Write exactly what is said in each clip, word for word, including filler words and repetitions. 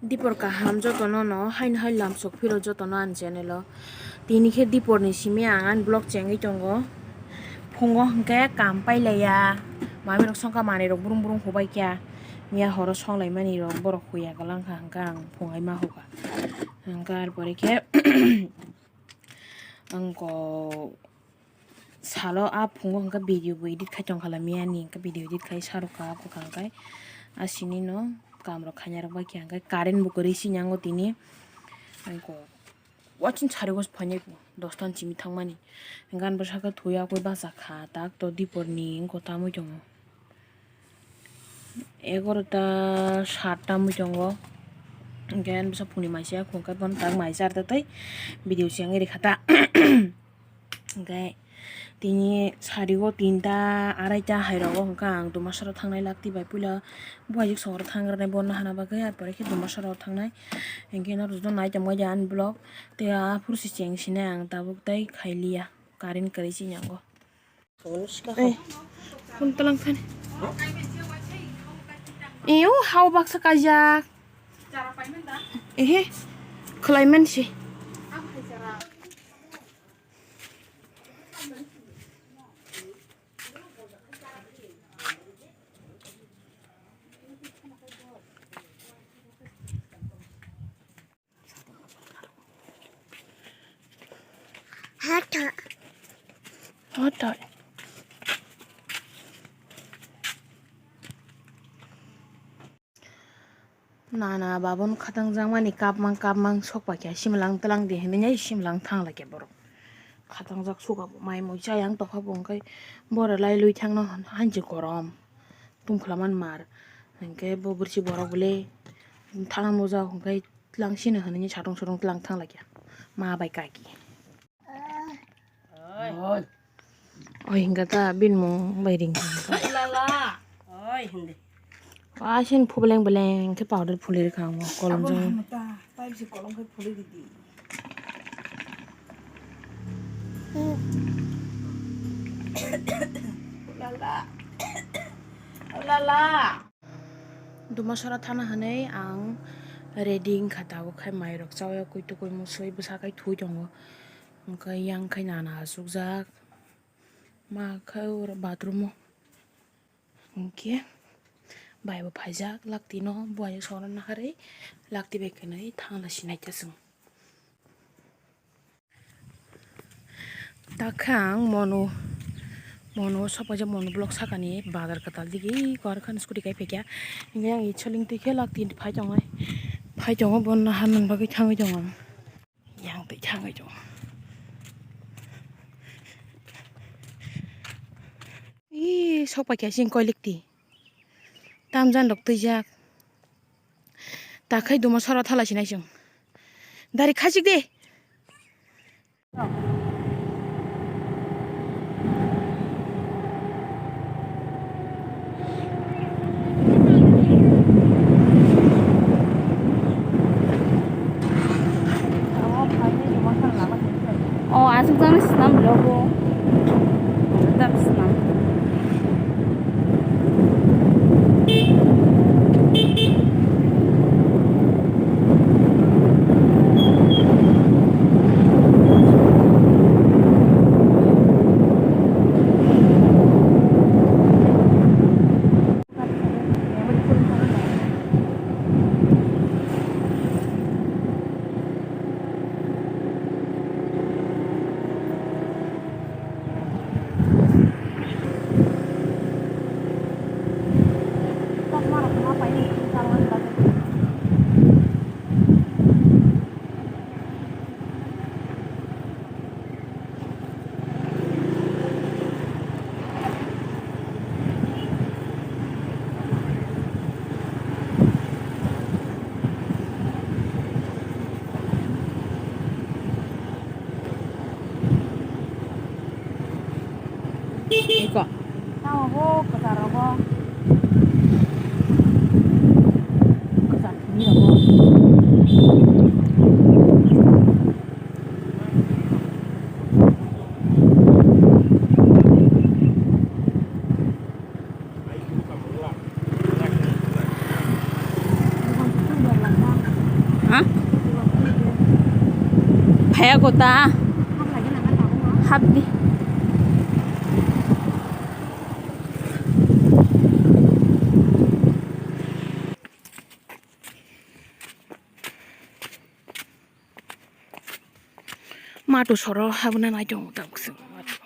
Dipor kaham jotono no haino hai lamsok phiro jotono ani channel o. Tini khe dipor ni simi ang ani vlog chengwi tongo. Phungo hwnkhe kam pailaiya. Mami rok songkha manwi rok brum brum hubai kha. Miya horo songlai mani rok borok huya kwlang kha hwnkhe ang phungai ma hukha. Hwnkhe ar pore khe ang ko Salo a phungo hwnkhe video bo edit khai tongkha la miya ni hwnkhe video edit khai sarokha bwkha hwnkhe asini no kam rok khaina rok bai khe hwnkhe current bo kwrwi sini ango tini hwnkhe watching sari go phainai bo dosta ni simi thangmani hwnkhe ani bwsakhe thwi akwi bachakha tak to dipor ni wngkha tamwi tongo. Egarota satta mui tongo. Hwnkhe ani bwsa phungni mai se khungkhe bono tak mai charta tei video se wngwi rikha ta. Hwnkhe tini sari o tinta araita hai rogo hwnkhe ang Dumasoro thangnai lakti bai puila buhajik songro thangrwnai bono hana bagwi, ar pore khe Dumasoro thangnai. Hwnkhe norok joto nai tongbai di ani vlog tei aphuru se cheng sinai ang tabuk tei khailiya current kwrwi sini ango. Ei, phone talang thani. Iyo, hao baksa kaijak. Ehe, khlai mansi. Hata. Hata. Nana babon khatang jangmani kapmang kapmang sok paikha simlang tlang di hinwi simlang thang laikha borok. Khatang jak suka bo mai mui chayang tokha bo hwnkhe bora lai lui thangno hanchi korom tungkhla man mar hwnkhe bo bwrchi borok bole thang mujak hwnkhe. Tlang sino hinwi satung satung tlang thang laikha ma bai kaki. Oi. Oi, hingka ta bin mung bai ring hingka. Lala. Oi, hindi. Asin phu beleng beleng khe powder phuli rikha ang kolom jang. Abo hano ta, tai bisi kolom khe phuli ridi. Lala. Lala. Dumasora thana hinwi ang ready wngkha tabuk khai mairok chaui koi tukui musui bwsa khai thui tongo hwnkhe yang khai nana achukjak ma khai oro bathroom o hwnkhe bai bo phaijak lakti no buai songna naharwi lakti bai kwnwi thangla sinai ta chwng. Takhe ang mono, mono sopaijak mono block sakani bazar kwtal digi kwrwngkha scooty kai phaikha. Hingke ang solingtwi khe lakti phai tongnai, phai tongo bo naharnani bagwi thangwi tongo ang. Yang twi thangwi tongo. Ee, sopaikha sing koilikti. Tamjan rok twijak. Takhai duma sora thala sinai chwng. Dari khachik de. O aswk jani swnam vlog o. Tam swnam. Ha? Phaya kota. Hapdi. Matu soro habna nai tongo tabuk se matu.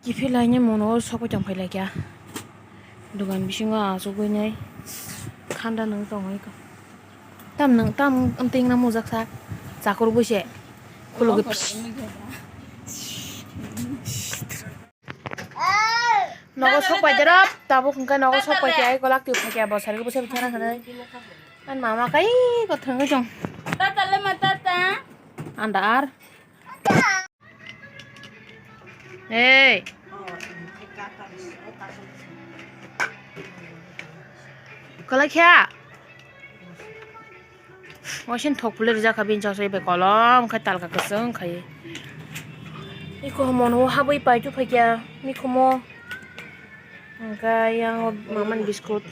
Kiphilai ni mono sokoi tong phai laikya. Dogan bisingo achugwi nai khanda nung tongwi ko. Tam nung tam amtwing na mujak sa. Chakur bui se. Khulugwi. Nogo sok pai derap, tabuk hwnkhe nogo sok pai khe ai golak twi phai khe bo sari bwsa bwsa na hwnwi. An mama kai ko thangwi tong. Tata le ma tata. Anda ar. Hey. Kolai kha. Waising thok phulwi rijak kha bini chasai bai kolom khai talka kwchwng khai. Iko mono habwi pai tu phai kya mikhumo. Hwnkhe yang mamani biskut.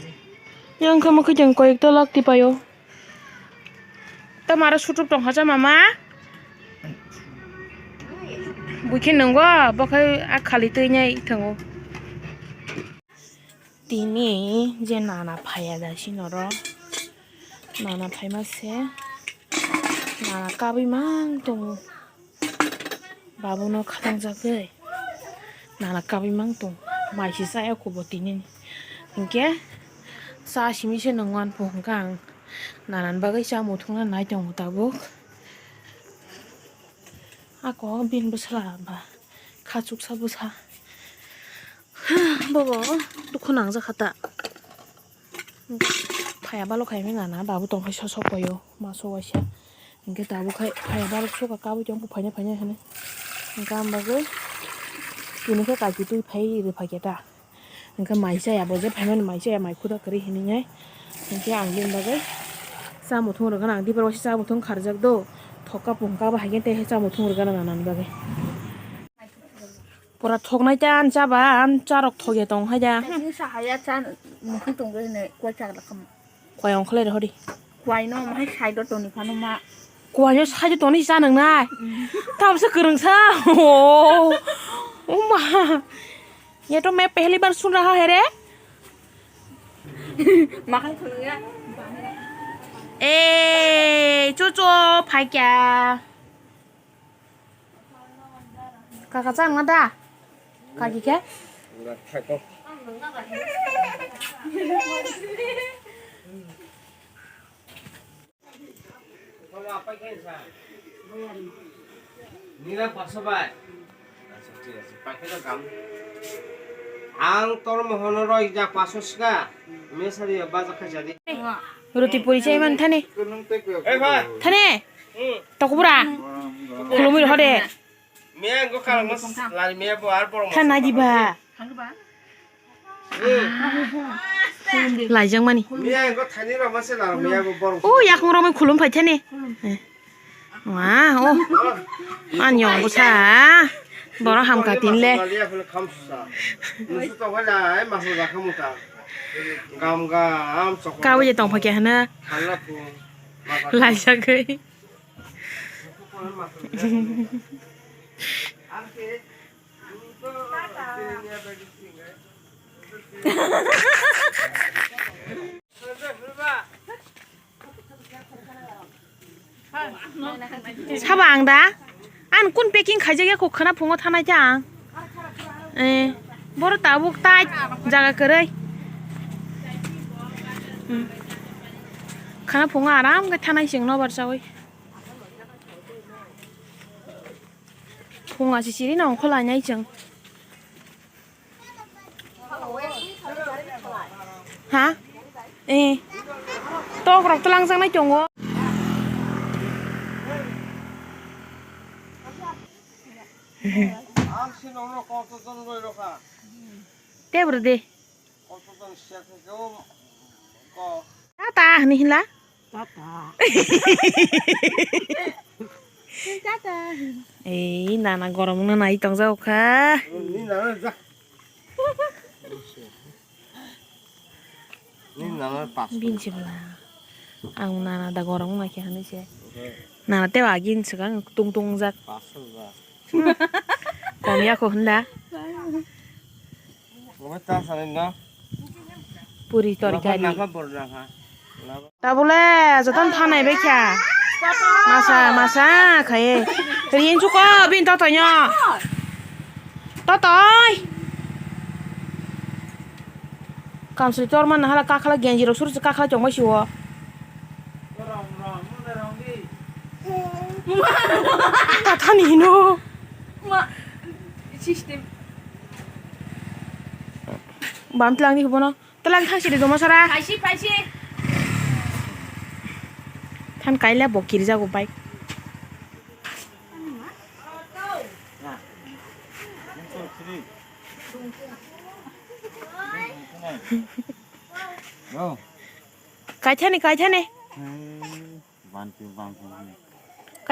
Yang kha mwkhai tong koi ekta lak tipaio. Tamara sutup tong hacha mama. Buikhe nungo bokhai a khali twi nai thango. Tini je nana phaiya da sinoro. Nana phaima se. Nana kabwi mang tongo. Babuno khatangjagwi nana kabwi mang tong. Mai se chaya kubo tini. Hinkhe cha simi se nung wanpho hwnkha ang. Nanani bagwi cha muthungna nai tongo tabuk. Ako bini bwsla ba khachuksa bwsa. Bobo dukhu nangjak kha ta. Phaiya balo khaimani nana babu tongkhai sosok koyo maso waisa. Hinkhe tabuk khai phaiya balo soka kabui tong phaina phaina hinwi. Hinkhe ang bagwi tini khe kaiki twi phai rwphai khe ta. Hinkhe mai chaya bo je phaimani mai chaya mai khuda kwrwi hinwi nai. Hinkhe ang bini bagwi cha muthung rwgano ang dibor waisa cha muthung kharjak do. Thokka pungka bo haikhe tei cha muthung rwgano nanani bagwi. Pura thoknai ta, ani cha ba, ani cha rok thok ya tong hai da. Kaisa sahaya cha mukhung tong rwi hinwi koi chak lakam. Koi ong khlai rw hodi. Koi no mahai side o toni phano ma. Koi no side o toni cha nang nai. Mm. Tabsa kwrwng sa. Oh. Oh ma. Ye to main pehli bar sun raha hai re. Makhang khulung ya. Eh, cho cho phai kya. Kaka chang na da? Kaki khe? Nila paso bai. Acha, thik ache. Paikhe no kam. Ang tor mohono roi ja paso ska. Mesari ya baja khaja di. Roti puri chai man thani. Ei bhai. Thani. Hmm. Tokbura. Khulumui rw hode. Miya engko kalang mas lari miya bo ar borok mas. Thana diba. Hmm. Laijak mani. Miya engko thani rok mas lari miya bo borok. O yakung rok mai khulum phai thani. Eh. Wah, o. Ani yong bwsa. Borok hamkha tin le. Musu to wala ai masu rakha muta. Gam gam sok. Kawi je tong phai khe hana. Khala phu. Laijak oi. Sabo ang da? Ang kun packing khaijak ya kho khana phungo thanai ta ang. Eh, boro tabuk tai jaga kwrwi. Hmm. Khana phungo aram khe thanai chwng nobar chawi. Phung asi siri no ongkho lainai chwng. Ha? Eh. Tok rok tlang jaknai tongo. Ang si nongno kok to ton roi rokha. Te bro de. Tata hini hila. Tata. Tata. Ei nana gorom no nai tong jak kha. Ni nana jak. Ni nana pas. Bin sibla. Ang nana da gorong wngna khe hinwi se. Nana tei agin swkang tung tung jak. Komiya ko hwnda. Puri torikari. Tabule joton thanai bai kha. Masa masa khaye. Riyen chuko bin totoi no. Totoi. Kamsri tor man hala kakhala genji rok suru kakhala chongmai siwo. Tathani hino. Ma system. Bam tlang ni bono. Tlang thang sidi jomo sara. Phaisi phaisi. Than kaila bo kirja go bai. Yo. Kaithani kaithani. Hey, bantu bantu.